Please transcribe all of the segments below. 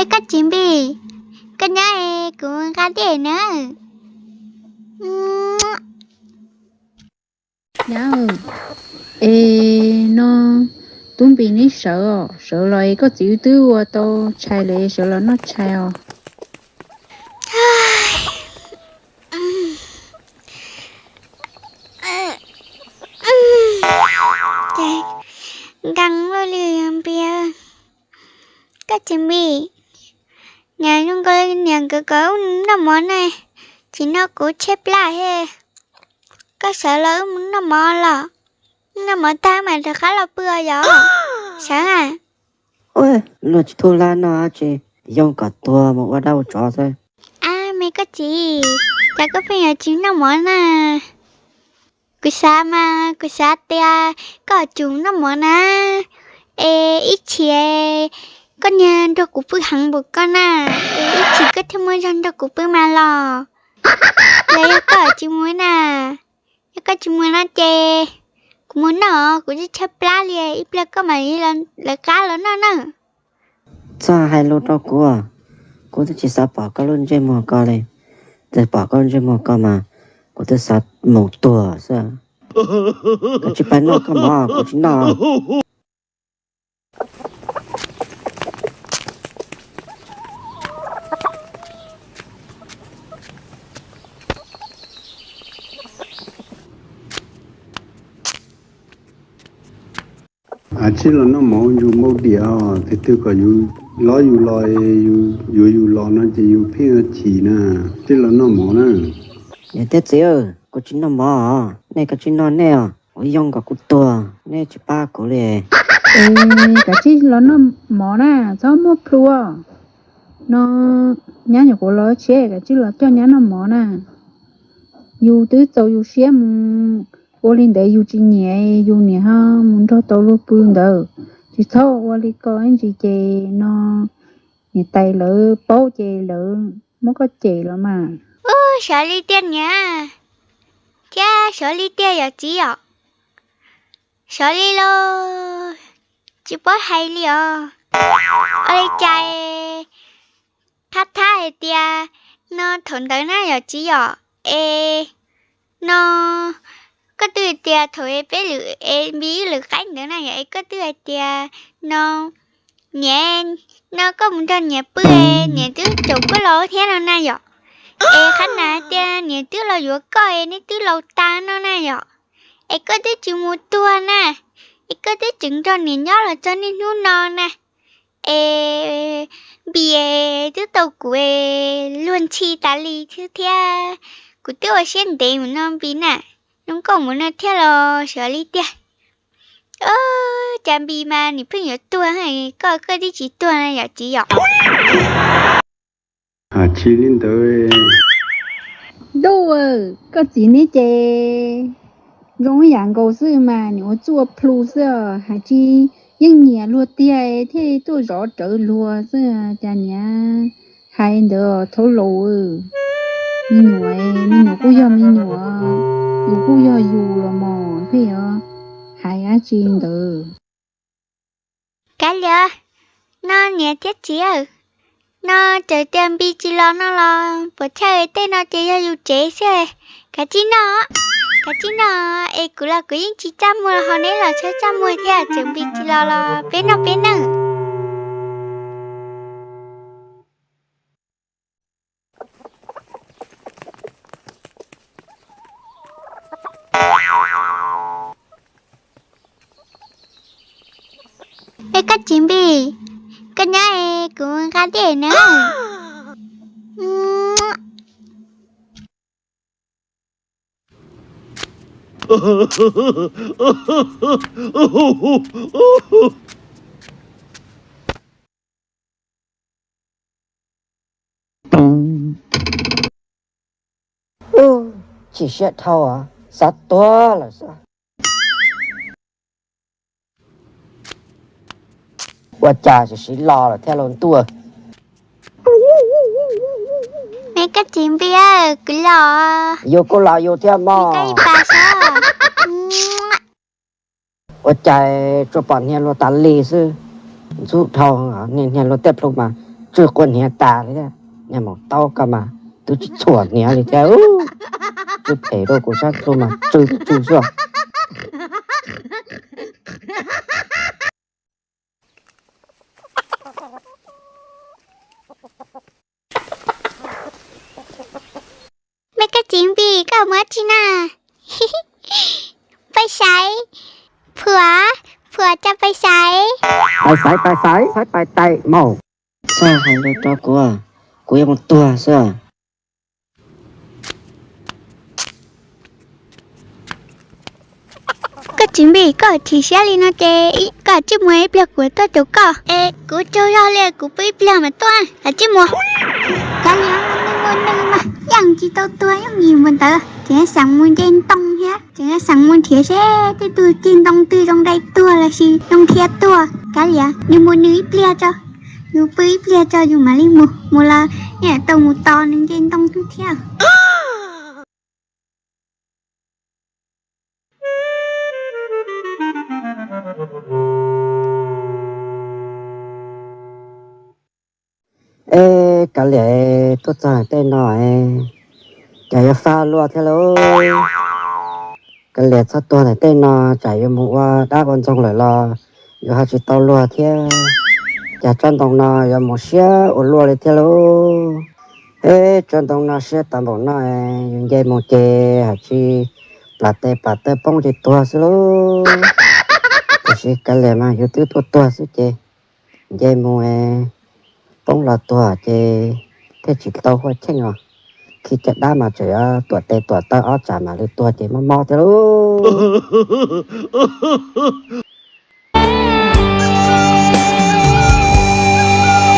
Koj txiv Npis, koj nyob es kuv nqa dej na. Nyab, es no tub Npis neb sawv os, sawv los es koj txiv twb ua tau tshais lawm, sawv los noj tshais os. Nkees luaj li Npis. Koj txiv Npis, niam zoo nkaus niam nkawd kom wb noj mov na, tsis no kuv tshaib plab he. Koj sawv los wb mus noj mov los, noj mov tag mas rov qab los pw os yom. Sawv a. Luag tsis thuj hlab noj dab tsi, yoo kom tuag mus ua dab ua tsov xwb. Ab me koj txiv, cas koj pheej yuav tsis noj mov na? Kuv xav mas kuv xav tias koj tsum noj mov na, es ib chim koj niag nrog kuv pw heev npaum koj na, es ib chim koj thiaj muaj zog nrog kuv pw mas los. Los yog koj tsis mus na, yog koj tsis mus no ces kuv mus noj, kuv twb tshaib plab li, ib pliag koj mam li lawv qab los noj na. Txhob hais lus rau kuv, kuv twb tsis xav pom koj lub ntsej muag ko li. Txawm pom koj lub ntsej muag ko mas kuv twb xav mus tuag xwb. Koj tsis pab noj koj mov, kuv tsis noj. Tsij los noj mov, yus npau diam os, tus twg kom yus, los yus los, yuav yus los no ces yus pheej chim na. Tsij los noj mov na. Niam thiab txiv, kuv tsis noj mov os, nej kav tsij noj nej os, kuv yoo kom kuv tuag, nej tsis pab kuv li. Es kav tsij los noj mov na, txhob muab plhu. No nyab nyuam qhuav los tsev, kav tsij los coj nyab noj mov na. Yus twb txaus yus siab mus ua li ntawd, yus tsis nyiam yus niam ho mus nrog tau luag pw ntawd. Tsis txhob ua li ko ib ntsis ces no niam tais lawv paub ces lawv muab koj cem los mas. Ub, xyov li tiag niam, thiab xyov li tiag yom txiv yom. Xyov li los tsis paub hais li os. Ua li cas thab thab hais tias no thaum ntawd na yom txiv yom, es no koj twb hais tias thaum es peb lwm es Npis wb lwm qaib ntawd na yom, es koj twb hais tias no niam, no koj mus nrog niam pw es niam twb caum koj los thiab no na yom. Es qhab na tias niam twb los yuav koj es neb twb laus tas no na yom. Es koj twb tsis mus tuag na, es koj twb tseem nrog niam nyob los txog niaj hnub no na. Es Npis twb tau kuv luag ntxhi tas li thiab, kuv twb ua siab ntev mus no Npis na, zoo nkauj mus no thiab los xyov li tiag. Cas Npis mas nws pheej yuav tuag, koj koj twb tsis tuag na yom txiv yom. Tsis li ntawd. Ntuj, koj txiv neb ces zoo ib yam nkaus xwb mas, nws ua txuj plhu xwb os, hais tsis yeej nyiam luag tiag thiaj tuaj zov rawv luag xwb cas niam. Hais ntawd thaub laus, me nyuam, me nyuam kuj yog me nyuam, yus kuj yog yus los mas thiaj yuav hais dab tsi ntawd. Kav liam, no niam thiab txiv, no txawm tias Npis tsis los no los puas chawj, tej no ces yog yus tsev xwb. Kav tsij noj, kav tsij noj, es kuv los kuv yeej tsis txaj muag ho neb los txhob txaj muag thiab, txawm Npis tsis los los peb noj peb nawj. Es koj txiv Npis, koj nyob es kuv nqa dej na. Chim siab dhau, xav tuag lawm xwb. Ua cas tsis siv los lawm thiab los ntuj. Me koj txiv Npis, kuv los. Yus kuj los yus thiab mog. Ua cas tsuas pom hnia luag tas li xwb. Ntxub dhau, hnia luag tej plhu mas tsw quaj hniav tas li thiab. Niag maum taub koj mas twb tsis txhuam hniav li thiab. Tsw phem rau kuv sab plhu mas tsw tsw xwb. Me koj txiv Npis, koj mus dab tsi na? Pais xaiv, Phuam, Phuam, coj pais xaiv. Pais xaiv, pais xaiv, xaiv pais tais maum. Txhob hais lus rau kuv, kuv yuav mus tuag xwb. Koj txiv Npis, koj chim siab li no ces koj tsij mus, ib pliag kuv tuaj caum koj. Es kuv tsaug zog li, kuv pw ib pliag mas tuaj, koj tsij mus. Kav liam, nws mus nws mas yeej tsis tau tuag yooj yim npaum ntawd, tseem xav mus nce ntoo thiab, tseem xav mus nrhiav seb tej tug ceg ntoo twg zoo dai tuag los sis zoo dhia tuag. Kav liam, nws mus nws ib pliag tso, nws pw ib pliag tso yus mam li mus, mus los yeej tau mus tos nws nce ntoo twg thiab. Eb, kav liam, tuaj txog tej no, cas yuav faj luaj thiab lauj. Kav liam, txhob tuag ntawm tej no, tsam yuav mus ua dab ua ntxoog lawm los yuav ho tsis tau luag thiab. Cas tsob ntoo no yuav mus siab ua luaj li thiab lauj. Eb, tsob ntoo no siab tas npaum no, yus nce mus ces hais tsis plam tes plam taw poob ces tuag xwb lauj. Tiam sis kav liam mas yus twb tuaj tuag xwb ces nce mus poob los tuag ces thiaj tsis tau huaj cheej os. Khi caj dab mas tseem yuav tuam tes tuam taw ob tsam mam li tuag ces mob mob thiab lauj.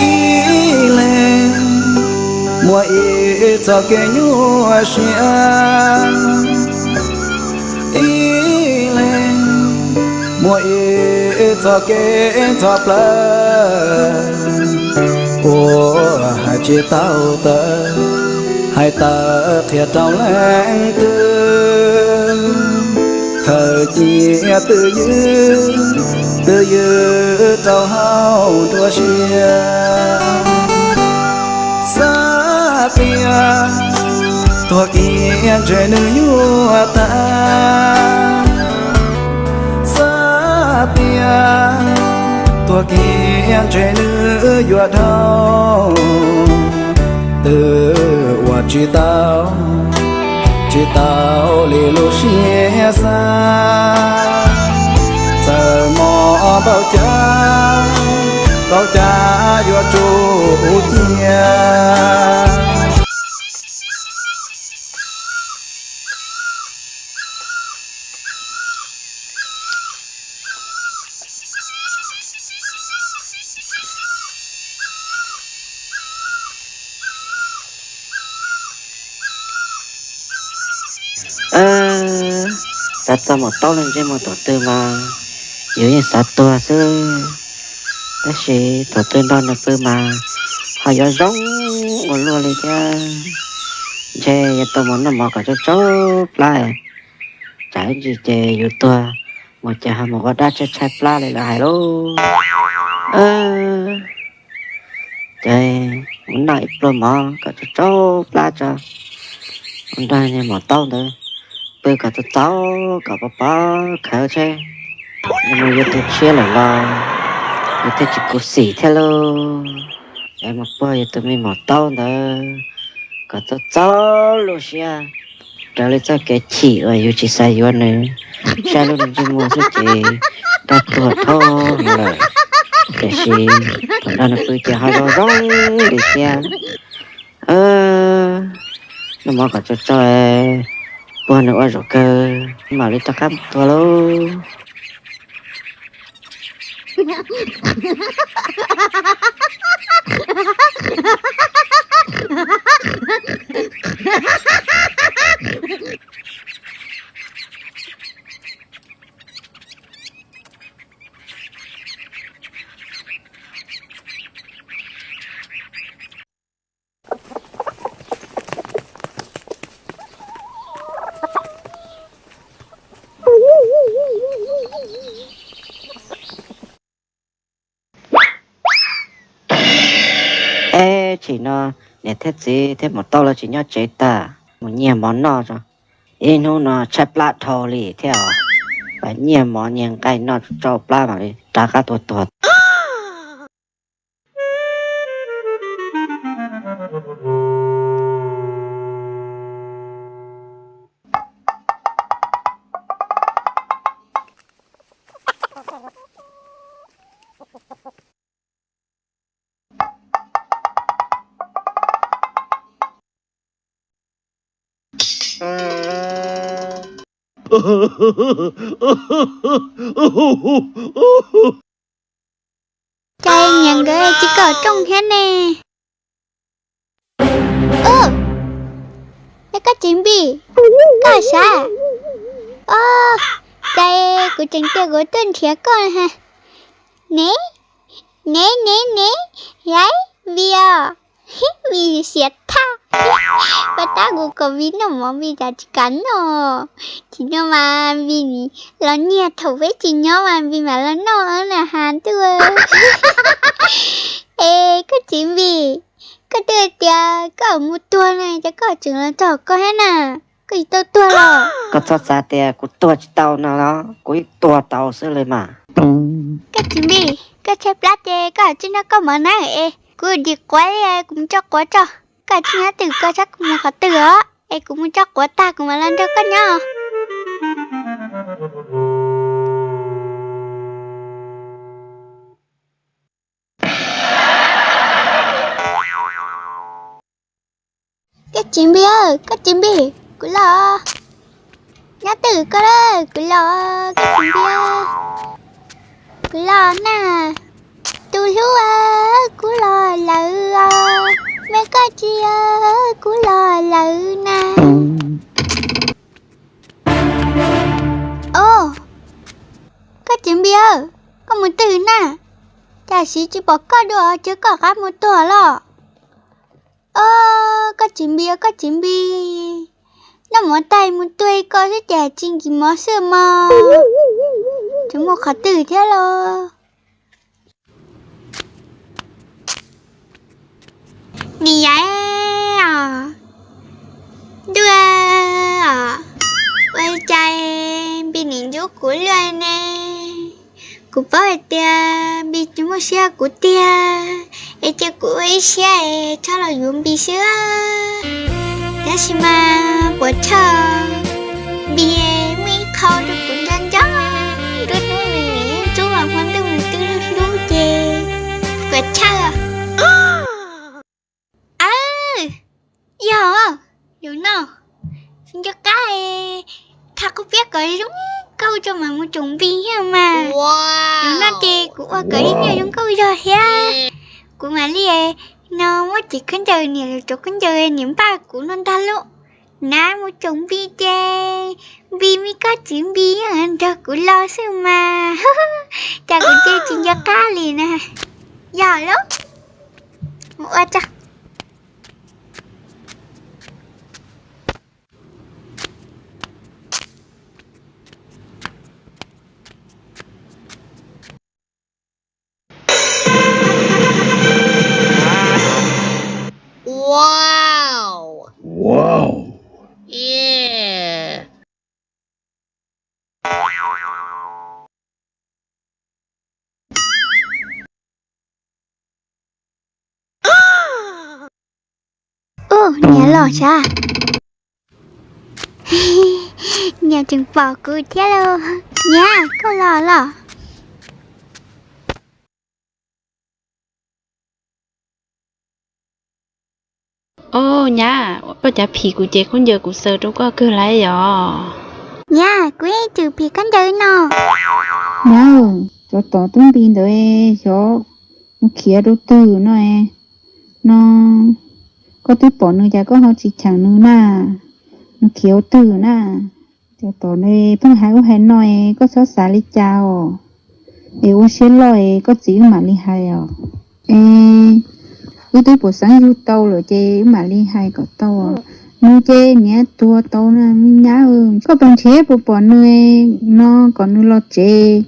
Ib leeg muaj ib txoj kev nyuaj siab, ib leeg muaj ib txoj kev ntxhov plawv, uas hais tsis tau tawv, hais tawv qhia rau leej twg. Khaws cia twj ywm, twj ywm rau hauv nruab siab. Xav tias tuag kiag ntshe nws yuav tag, xav tias tuag kiag ntshe nws yuav dhau. Twb ua tsis tau, tsis tau li lub siab xav. Txawm mob npaum cas, npaum cas yuav tsum cia. Xav txog maum taub no ntsej muag thaum twg mas yus yeej xav tuag xwb, tab sis thaum twg nrog nws pw mas ho yuav zoo ua luaj li thiab. Ntshe yuav tau mus noj mov kom tsau tsau plab, tsam ib ntsis ces yus tuag mus ces ho mus ua dab tshaib tshaib plab li lawv hais lauj. Ces mus noj ib pluag mov kom tsau tsau plab tso, mus nrog niag maum taub ntawd pw kom txaus txaus kom pov pov khawv tsheb, nws mus yuav tus tshiab lawm los nws thiaj tsis khuv xim thiab lauj. Es mus puag yus tus me maum taub ntawd kom txaus txaus lub siab raws li txoj kev chim uas yus tsis xav yuav nws, saib lub ntsej muag xwb ces dab tuag dhau lawm, tiam sis thaum nrog nws pw ces ho zoo zoo li thiab. Noj mov kom tsau tsau, puag nws ua zaum kawg mam li rov qab tuag lauj. Ib chim no niam thiab txiv thiab mus tau los tsis nyob tsev tag, mus nyiag mov noj tso. Ib hnub no tshaib plab dhau li thiab os, nyiag mov nyiag nqaij noj tsau plab mam li rov qab tuag tuag. Cas niam nkawd tsis kom rooj thiab ne? Ub, es koj txiv Npis, koj sav? Ub, cas kuv tseem tias kuv tuaj nrhiav koj ha. Ne, ne, ne, ne, yai, Npis os, Npis siav thaj. Pab tab kuv kom Npis noj mov Npis cas tsis kam noj. Tsis noj mas Npis los nyiag thaum peb tsis nyob mas Npis mam los noj na has ntuj. Es koj txiv Npis, koj twb tias koj mus tuag na, cas koj tseem los txog koj thiab na? Koj tsis tau tuag los? Koj txhob xav tias kuv tuag tsis tau no los, kuv yeej tuag tau xwb li mas. Koj txiv Npis, koj tshaib plab ces koj hais tsis nrog koj mov na es kuv dim quav li, kuv mus tso quav tso. Koj tsis nyob twg koj saib kuv mus qhov twg os, es kuv mus tso quav tag kuv mam los nrog koj nyob. Koj txiv Npis, koj txiv Npis, kuv los. Nyob twg koj, kuv los, koj txiv Npis, kuv los na. Tus hlub, kuv los lawm os, me koj txiv, kuv los lawm na. Os, koj txiv Npis, koj mus twg na? Cas sim tsis pom koj dua, cia koj rov qab mus tuag los? Os, koj txiv Npis, koj txiv Npis, noj mov tag mus tuag li koj xwb ces tsis nkim mov xwb mog. Tsis muaj qhov twg thiab los? Npis yai os, ntuj os, ua cas Npis nim ntxub kuv luaj ne? Kuv paub hais tias Npis tsis muaj siab kuv tiag, es cia kuv ua ib siab es txhob los yuav Npis xwb. Tab sis mas puas txhawj, Npis muaj ib qho rau kuv nco nco, nruab hnub nws nim yeej ntxub los hmo ntuj nws twb hlub hlub ces puas txhawj. Aw, yog lus no, tsis nco qab, thaj qub piab kom zoo nkauj tso mam mus tsoom Npis thiab mas. Lus no ces kuv ua kom ib nyuag zoo nkauj zog thiab. Kuv mam li no muab cev khaub ncaws, niam lus rau khaub ncaws niam npaj kuv no ntag lauj. Nab mus tsoom Npis ces Npis me koj txiv Npis nrog kuv los xwb mas. Cas kuv cia tsis nco qab li na. Yog lauj, mus ua tso. Ub, niam los sav? Niam tseem pom kuv thiab lauj. Niam, koj los los? Os, nyab, koj cav phim kuv ces khaub ncaws kuv xaws rau koj kawg lawm yom. Nyab, kuv yeej tseem phim khaub ncaws no. Nyab, cov tom tub Npis ntawd xyov nws khiav rau twg no. No koj twb pom nws cas koj ho tsis cheem nws na? Nws khiav ua twg na? Cov tom pheej hais ub hais no, koj txhob xav li cas os. Es ua siab loj es koj txiv wb mam li hais os. Es wb twb pom xeeb yug tau lawm ces wb mam li hais kom tau os. Nws ces niam tuag tau na me nyab. Koj puas nrhiav puas pom nws no kom nws los tsev?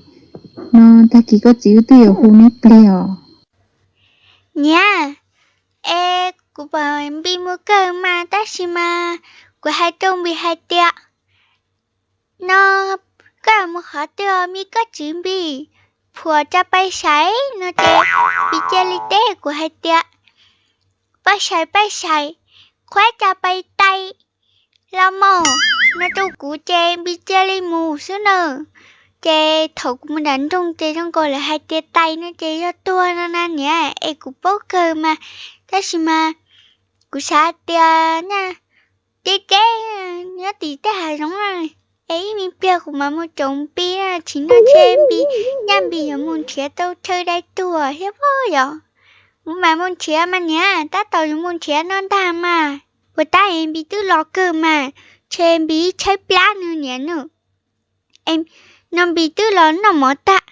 No tag kis koj txiv wb twb yuav hu neb plig os. Niam, es Kuv pom Npis mus kawg mas, tab sis mas kuv hais rau Npis hais tias, no koj mus qhov twg os Npis, koj tsis Npis, phuam tso pais saib no ces Npis cia li teb kuv hais tias, pais saib, pais saib, qhuav tso pais tais los mus, no rau kuv ces Npis cia li mus xwb na. Ces thaum kuv mus nram nroog ces zoo nkaus lawv hais tias tais no ces yog tuag no na niam, es kuv paub kawg mas, tab sis mas kuv xav hais tias na, ceb ceb nyob tim tej hav zoov na, es ib me pliag kuv mam mus caum Npis na, tsis no ntshe Npis, nyaj Npis yuav mus nrhiav tau chaw dai tuag thiab pob yom. Kuv mam mus nrhiav mas niam, tab tom yuav mus nrhiav no ntag mas, puas tab es Npis twb los kawg mas, ntshe Npis tshaib plab nws niam na. No Npis twb los noj mov tag,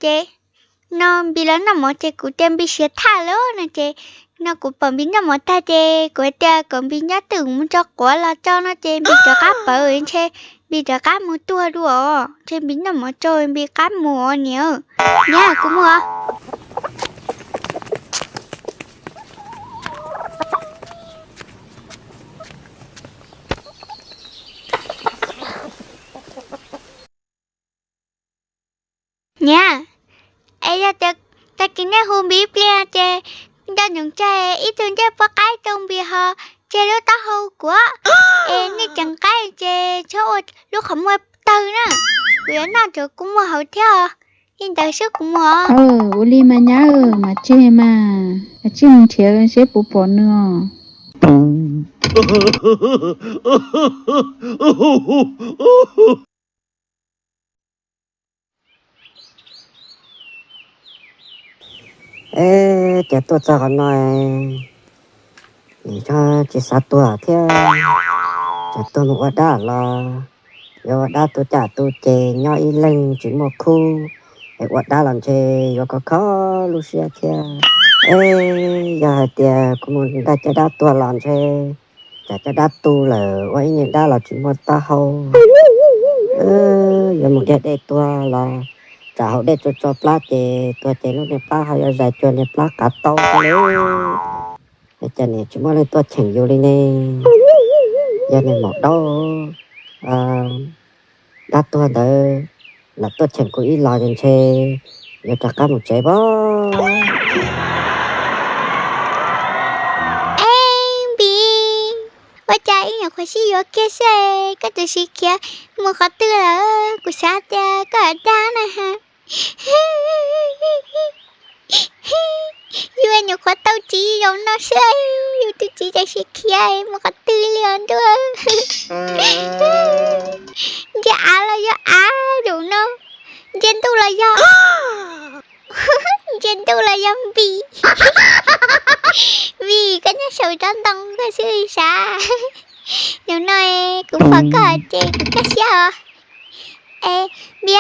ces no Npis los noj mov ces kuv tias Npis siav thaj lawm no ces, no kuv pom Npis noj mov tag ces kuv hais tias kom Npis nyob twj ywm mus tso quav los tso no ces Npis rov qab pawv, ntshe Npis rov qab mus tuag dua os, ntshe Npis noj mov tsau Npis qab mus os niam. Niam, kuv mus os. Niam, es yog tias tag kis nej hu Npis ib pliag ces nco ntsoov tseg ib tug ncej puab qaib rau Npis ho tseg lub taub hau kuv, es nej tseem qaib ces txhob ua lub qhov muag tawg na, kuv yuav noj tsuav kua muag hauv thiab os. Li ntawd xwb kuv mus os. Ua li mas nyab, mas tseg mas, kav tsij mus nrhiav seb puas pom nws os. Eb, cas tuaj txog qhov no, nim no tsis xav tuag thiab, cas tuaj mus ua dab los yuav ua dab tu caj tu ces nyob ib leeg tsis muaj khub, es ua dab los ntshe yuav khov kho lub siab thiab. Eb, yog hais tias kuv mus nrhiav caj dab tuag los ntshe tsam caj dab tu lawm ua ib niag dab los tsis muaj taub hau. Yuav mus dhia dej tuag los tsam haus dej tso tso plab ces tuag ces lub niag plab ho yuav zais cuag niag plab qav taub xwb lauj. Es cas nim tsis muaj leej tuaj cheem yus li ne? Yog niag maum daub dab tuag ntawd lam tuaj cheem kuv ib los ces ntshe yuav rov qab mus tsev pob. Eb Npis, ua cas ib nyuam qhuav sib yuav kiag xwb koj txawm sib khiav mus qhov twg lawm? Kuv xav tias koj dag na. Yus nyuam qhuav tau txiv zaum no xwb, yus tus txiv cas sib khiav mus qhov twg li os ntuj. Ntsia av los yog av zaum no, ntsia ntuj los yog, ntsia ntuj los yog Npis. Vim koj nyob saum tsob ntoo koj xwb li sav. Zaum no kuv pom koj ces kuv kaj siab os. Es Npis,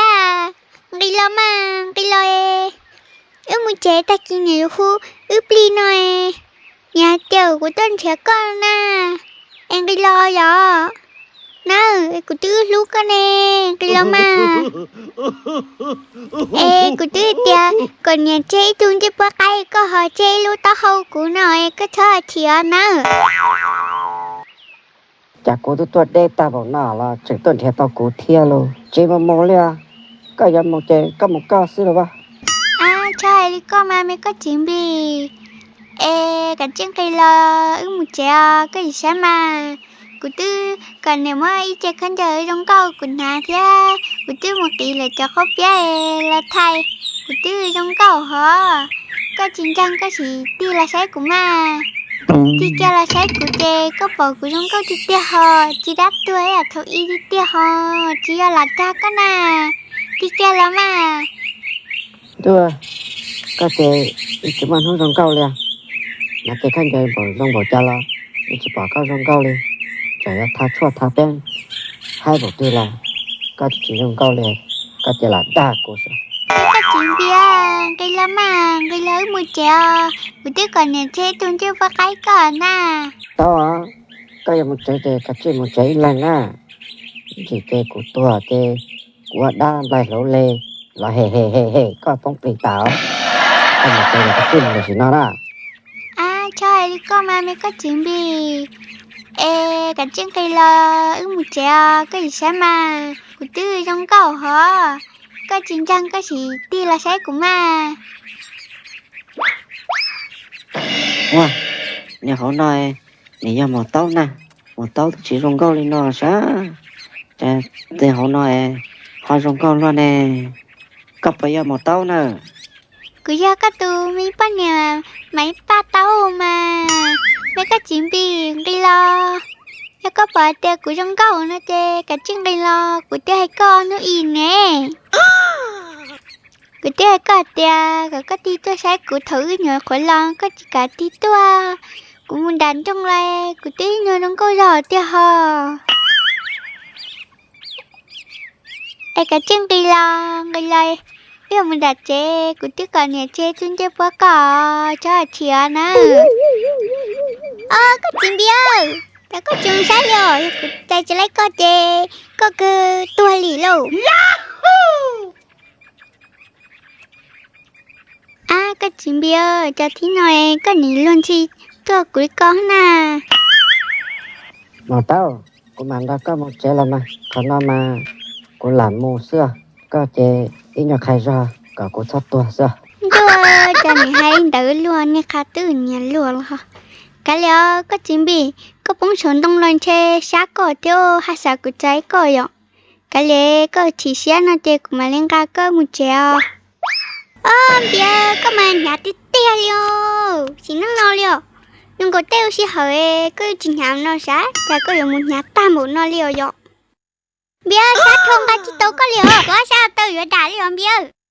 nqis los mas, nqis los es wb mus tsev, tag kis niam yuav hu wb plig no. Niam hais tias kuv tuaj nrhiav koj na, es nqis los yom. Na, kuv twb hlub koj ne, nqis los mas. Es kuv twb tias kom niam tseg ib tug ncej puab qaib, koj ho tseg ib lub taub hau kuv no, es koj txhob chim nawb. Cas kuv twb tuaj deb tag npaum no los tseem tuaj nrhiav tau kuv thiab lauj? Tsis mus mus li os, koj yuav mus ces koj mus koj xwb los as. Txhob hais li koj mas me koj txiv Npis. Es kav tsij nqis los wb mus tsev os, koj tsis saib mas. Kuv twb kom niam muab ib ce khaub ncaws zoo nkauj kuv hnav thiab, kuv twb mus qiv lawv cov qhaub piab los thaij. Kuv twb zoo nkauj hov. Koj tsis ntseeg koj sim tig los saib kuv mas. Tig kiag los saib kuv ces koj pom kuv zoo nkauj tiag tiag hos, tsis dab tuag ib yam thaum ub tiag tiag hos, tsis yog lam dag koj na. Tig kiag los mas. Ntuj, koj ces tsis muaj hnub zoo nkauj li. Hnav ce khaub ncaws npaum zoo npaum cas los tsis pom koj zoo nkauj li. Tseem yuav tha tshuaj tha peeb haib npaum twg los koj tsis zoo nkauj li, koj ces lam dag kuv xwb. Koj txiv Npis, nqis los mas, nqis los wb mus tsev os. Kuv twb kom niam tseg ib tug ncej puab qaib koj na. Tau, koj yuav mus tsev ces kav tsij mus tsev ib leeg na. Ntsis ces kuv tuag ces kuv ua dab nplaig hluav li los hem hem hem hem koj poob plig tas. Koj mus tsev ces kav tsij mus tam sim no na. Ab, Txhob hais li koj mas me koj txiv Npis. Es kav tsij nqis los wb mus tsev os, koj tsis saib mas kuv twb zoo nkauj hov. Koj tsis ntseeg koj sim tig los saib kuv mas. Ua, niag hauv no, nws yog maum taub na, maum taub twb tsis zoo nkauj li no sas, cas tus hauv no ho zoo nkauj luaj ne? Koj puas yog maum taub na? Kuv yog koj tus me poj niam Maiv Paj Taub mas. Me koj txiv Npis, nqis los. Yog koj pom tias kuv zoo nkauj no ces kav tsij nqis los, kuv twb hais koj hnub i ne. Kuv twb hais koj tias kom koj tig tuaj saib kuv thaum wb nyuam qhuav los, koj tsis kam tig tuaj. Kuv mus nram nroog los kuv twb nyuag zoo nkauj zog tiag ho. Es kav tsij nqis los, nqis los, wb yuav mus nram tsev, kuv twb kom niam tsev txuj ncej puab koj, txhob chim na. Os, koj txiv Npis, cas koj tsis saib li os, yog kuv tais tsis laib koj ces koj kawg tuag li lauj. Ab, koj txiv Npis, cas thib no koj nim luag ntxhi tuaj kuv li ko na? Maum taub, kuv mam nrog koj mus tsev los mas, qhov no mas kuv lam mus xwb os, koj ces ib nyuag qhia zog kom kuv txhob tuag xwb. Ntuj, cas nim hais li ntawd luag, niag qha twb nyiam luag los ho. Kav liam os koj txiv Npis, koj poob saum ntoo los ntshe sab koj thiab, haj xav kuv txais koj yom. Kav liam, koj chim siab no ces kuv mam li nqa koj mus tsev os. Os Npis, koj mas hnyav tiag tiag li os, sim neej no li os. Zoo nkaus tej lub sij hawm koj yuav tsis hnyav no sav, cas koj yuav mus hnyav tag npaum no li os yom. Npis, sab dhau nqa tsis tau koj li os, kuv ob sab taw yuav dam li os Npis.